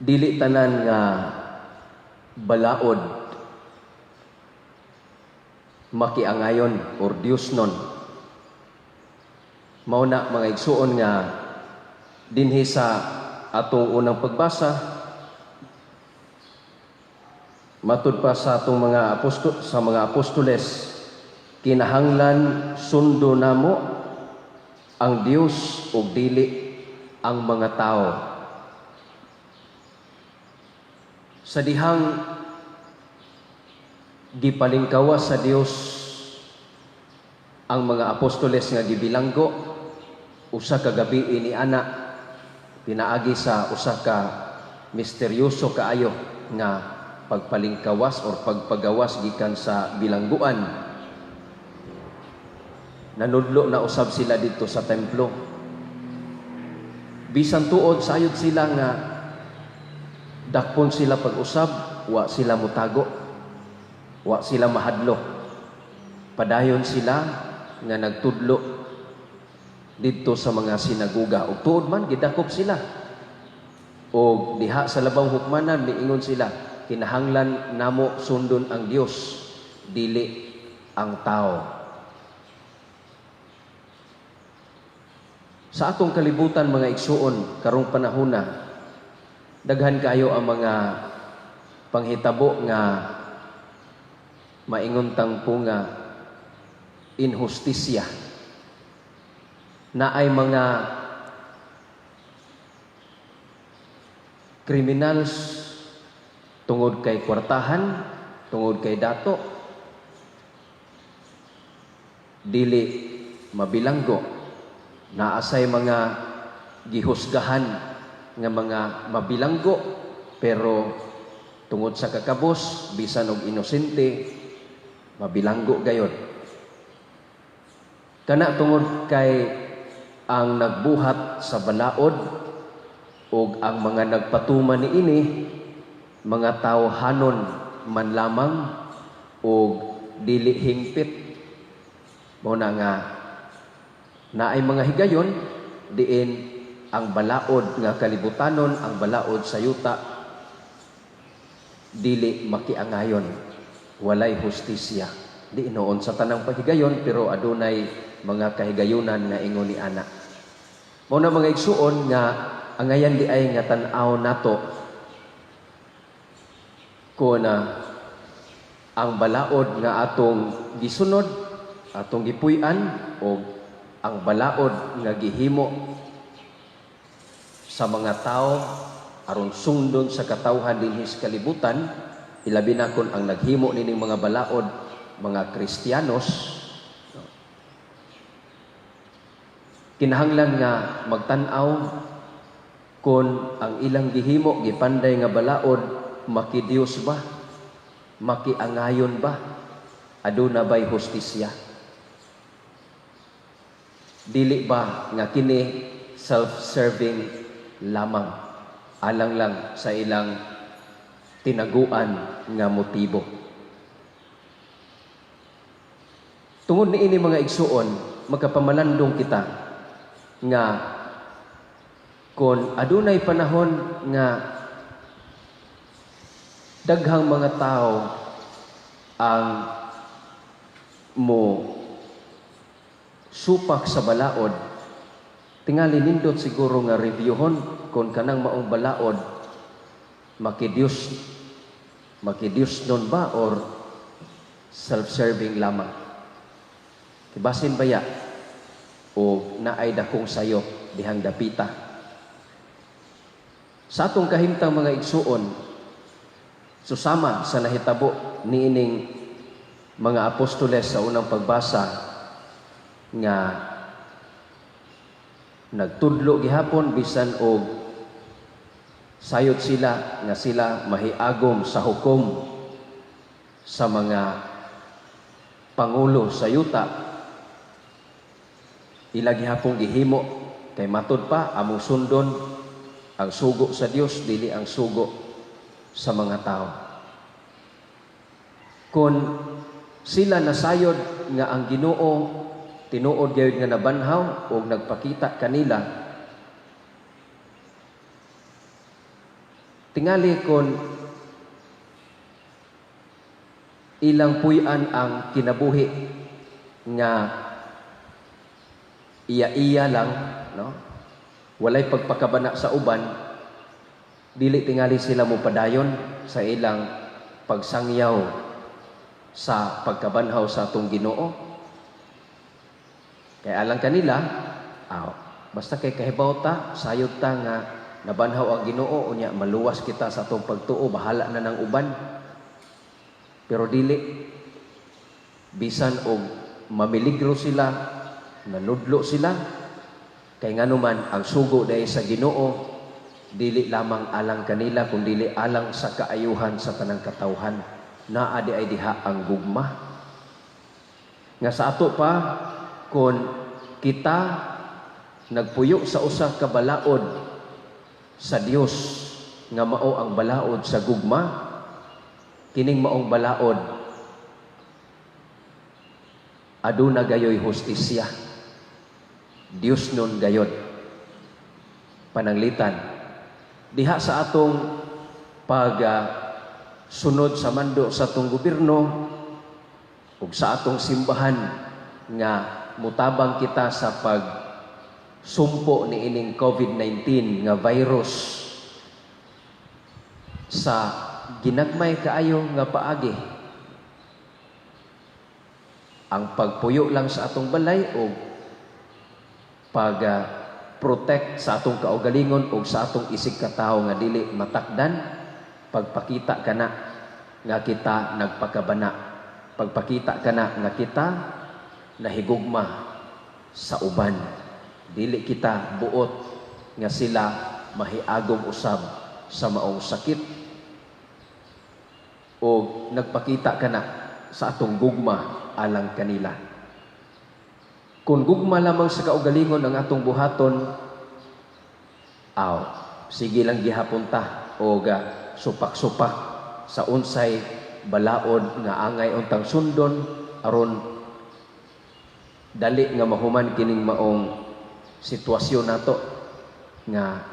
Dili tanan nga balaod makiangayon or Dios nun. Mao na, mga igsuon, nga dinhi sa atong unang pagbasa, matud pa sa atong mga apostol, sa mga apostoles, kinahanglan sundo namo ang Dios ug dili ang mga tao. Sa dihang gipalingkawas sa Dios ang mga apostoles nga gibilanggo usa ka gabi ini ana, pinaagi sa usa ka misteryoso kaayo nga pagpalingkawas or pagpagawas gikan sa bilangguan, nanudlo na usab sila didto sa templo. Bisan tuod sayod sila nga dakpon sila pag-usab, wa sila mutago, wa sila mahadlok. Padayon sila nga nagtudlo didto sa mga sinaguga. Ug tuod man gidakop sila. Og diha sa labang hukmanan miingon sila, "Kinahanglan namo sundon ang Dios, dili ang tao." Sa atong kalibutan, mga igsuon, karong panahona, daghan kaayo ang mga panghitabo nga maingon tang po nga inhustisya. Naay mga criminals, tungod kay kwartahan, tungod kay dato, dili mabilanggo. Naasay mga gihusgahan nga mga mabilanggo, pero tungod sa kakabos, bisan og inosente, mabilanggo gayod. Kana tungod kay ang nagbuhat sa balaod ug ang mga nagpatuman niini, mga tawhanon man lamang ug dili hingpit. Mao na nga naay mga higayon diin ang balaod nga kalibutanon, ang balaod sa yuta, dili makiangayon, walay hustisya. Di noon sa tanang paghigayon, pero adunay mga kahigayunan nga ingon ni ana. Mao na, mga igsuon, nga angayan di ay nga tan-aw nato ko na ang balaod nga atong gisunod, atong gipuy-an, o ang balaod nga gihimo sa mga tao aron sundon sa katawhan dinhi sa kalibutan, ilabi na kon ang naghimo nining mga balaod mga Kristiyanos. Kinahanglan nga magtan-aw kon ang ilang gihimo, gipanday nga balaod, makidiyos ba, makiangayon ba, aduna bay hustisya, dili ba nga kini self-serving lamang, alang lang sa ilang tinaguan nga motibo. Tungod niini, mga igsuon, magkapamalandong kita nga kon adunay panahon nga daghang mga tao ang mo supak sa balaod, tingali nindot siguro nga reviewhon kung kanang maong balaod makidiyos nun ba or self-serving lamang. Kibasin baya o naay dakong sayop dihang dapita. Sa atong kahimtang, mga igsuon, susama sa nahitabo niining mga apostoles sa unang pagbasa nga nagtudlo gihapon bisan og sayot sila nga sila mahiagom sa hukom sa mga pangulo sa yuta, ila gihapong gihimo kay matud pa, among sundon ang sugo sa Dios, dili ang sugo sa mga tao. Kung sila nasayod nga ang Ginoo tinuod gayud nga nabanhaw og nagpakita kanila, Tingali kon ilang puy-an ang kinabuhi nga iya-iya lang, no? Walay pagpakabana sa uban, dili tingali sila mopadayon sa ilang pagsangyaw sa pagkabanhaw sa atong Ginoo. Kay alang kanila, basta kay kahibaw ta, sayod ta nga nabanhaw ang Ginoo, unya maluwas kita sa atong pagtuo, bahala na ng uban. Pero dili, bisan og mamiligro sila, nanudlo sila, kay nganuman ang sugo dahil sa Ginoo dili lamang alang kanila kun dili alang sa kaayuhan sa tanang katawhan. Naa di ay diha ang gugma. Nga sa ato pa, kung kita nagpuyo sa usa ka balaod sa Dios nga mao ang balaod sa gugma, kining maong balaod aduna gayoy hustisya. Dios nun gayod. Pananglitan diha sa atong pag sunod sa mando sa atong gobyerno ug sa atong simbahan nga mutabang kita sa pag sumpo ni ining COVID-19 nga virus sa ginagmay kaayo nga paagi, ang pagpuyo lang sa atong balay o pag protect sa atong kaugalingon o sa atong isig katawo nga dili matakdan, pagpakita kana nga kita nagpakabana, pagpakita kana nga kita nahigugma sa uban. Dili kita buot nga sila mahiagom usab sa maong sakit o nagpakita kana sa atong gugma alang kanila. Kung gugma lamang sa kaugalingon ang atong buhaton, aw, sige lang gihapon ta o ga supak-supak sa unsay balaod nga angay untang sundon aron dali nga mahuman kining maong sitwasyon nato nga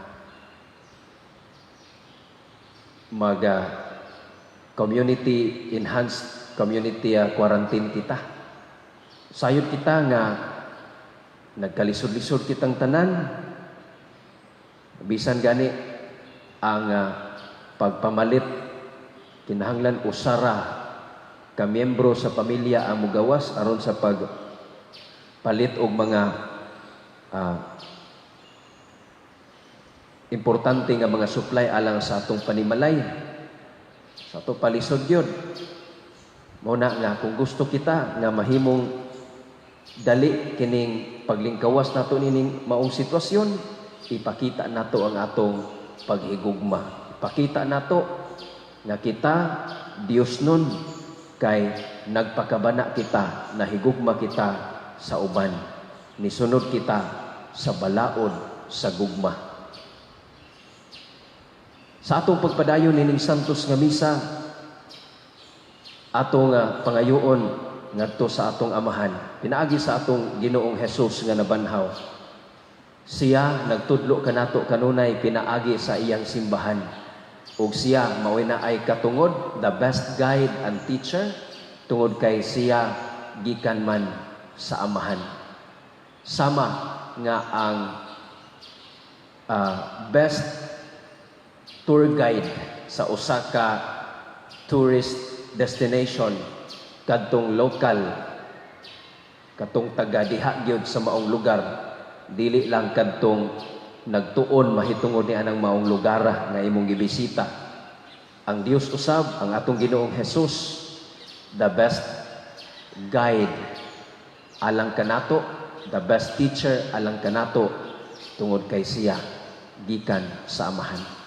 maga community enhanced community quarantine kita. Sayod kita nga nagkalisod-lisod kitang tanan, bisan gani ang pagpamalit kinahanglan usara ka miyembro sa pamilya ang mugawas aron sa pagpalit og mga importante nga mga supply alang sa atong panimalay. Sa ato palisod gyud. Mao na nga kung gusto kita nga mahimong dali kining paglingkawas nato nining maong sitwasyon, ipakita nato ang atong paghigugma. Ipakita nato nga kita Dios nun kay nagpakabana kita, nahigugma kita sa uban. Nisunod kita sa balaod sa gugma. Sa atong pagpadayon nining Santos nga Misa, atong pangayoon ngadto sa atong Amahan, pinaagi sa atong Ginoong Hesus nga nabanhaw. Siya nagtudlo kanato kanunay pinaagi sa iyang simbahan. Ug siya mao'y naay katungod, the best guide and teacher, tungod kay siya gikan man sa Amahan. Sama nga ang best tour guide sa usa ka tourist destination kadtong local, katong taga diha gyud sa maong lugar, dili lang kadtong nagtuon mahitungod ni anang maong lugar nga imong gibisita. Ang Dios usab, ang atong Ginoong Hesus, the best guide alang kanato, the best teacher alang kanato, tungod kay siya gikan sa Amahan.